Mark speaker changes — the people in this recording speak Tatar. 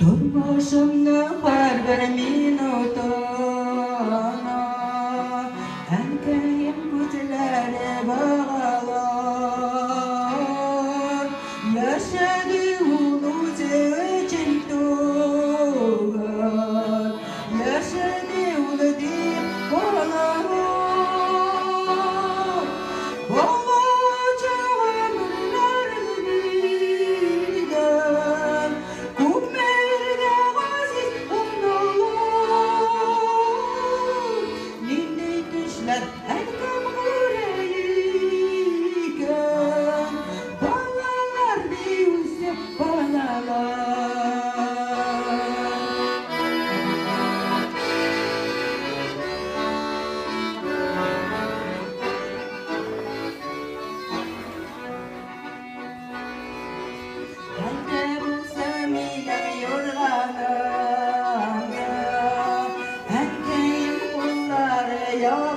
Speaker 1: Тормышымның һәрбер минутына әнкәем күзләре багалар. Яшәде ул үзе өчен түгел, яшәде ул дип балалар. Бала чагымнарны биргән, күпмегә газиз аналар. Нинди төшләр әнкәм күрә икән, балалар ди үзе балалар. Хәлдә булса минем юрганым да, әнкәем куллары ябылган.